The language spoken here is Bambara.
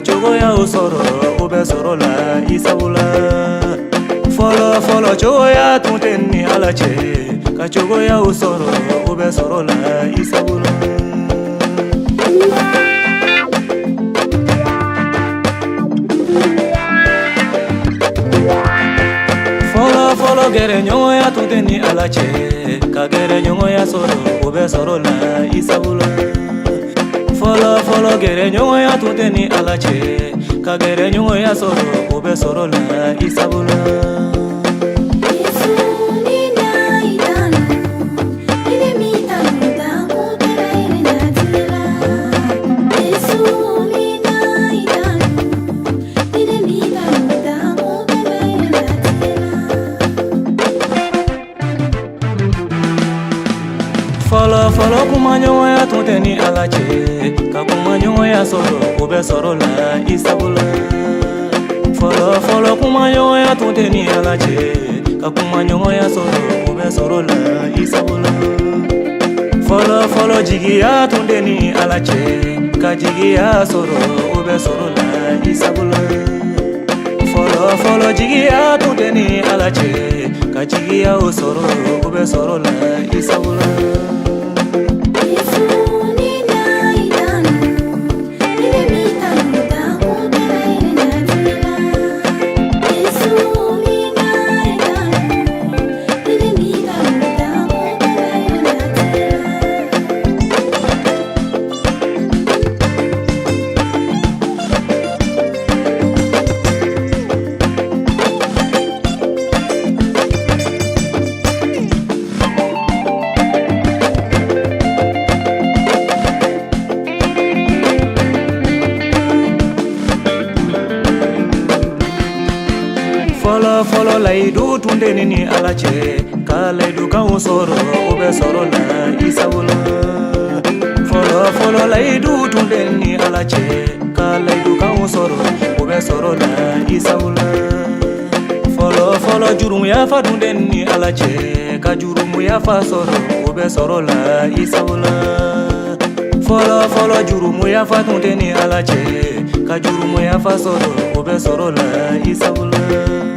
cogoyaw sɔrɔ, o bɛ sɔrɔ la i sabu la. Fɔlɔ fɔlɔ cogoya tun tɛ ni Ala cɛ, ka cogoyaw sɔrɔ, o bɛ sɔrɔ la i sabu la. Fɔlɔ fɔlɔ gɛrɛ ɲɔgɔnya tun tɛ ni Ala cɛ, ka gɛrɛ ɲɔgɔnya sɔrɔ, o bɛ sɔrɔ la i sabu la. Fɔlɔ fɔlɔ gɛrɛ ɲɔgɔnya tun tɛ ni Ala cɛ, ka gɛrɛ ɲɔgɔnya sɔrɔ, o bɛ sɔrɔ la i sabu la. Fɔlɔ fɔlɔ kumaɲɔgɔnya tun tɛ ni Ala cɛ, ka kumaɲɔgɔnya sɔrɔ, o bɛ sɔrɔ la i sabu la. Fɔlɔ fɔlɔ kumaɲɔgɔnya tun tɛ ni Ala cɛ, ka kumaɲɔgɔnya sɔrɔ, o bɛ sɔrɔ la i sabu la. Fɔlɔ fɔlɔ jigiya tun tɛ ni Ala cɛ, ka jigiya sɔrɔ, o bɛ sɔrɔ la i sabu la. Fɔlɔ fɔlɔ jigiya tun tɛ ni Ala cɛ, ka jigiya o sɔrɔ, o bɛ sɔrɔ la i sabu la. Fɔlɔ fɔlɔ layidu tun tɛ ni Ala cɛ, ka layidukanw sɔrɔ, o bɛ sɔrɔ la i sabu la. Fɔlɔ fɔlɔ layidu tun tɛ ni Ala cɛ, ka layidukanw sɔrɔ, o bɛ sɔrɔ la i sabu la. Fɔlɔ fɔlɔ jurumuyafa tun tɛ ni Ala cɛ, ka jurumuyafa sɔrɔ, o bɛ sɔrɔ la i sabu la. Fɔlɔ fɔlɔ jurumuyafa tun tɛ ni Ala cɛ, ka jurumuyafa sɔrɔ, o bɛ sɔrɔ la i sabu la.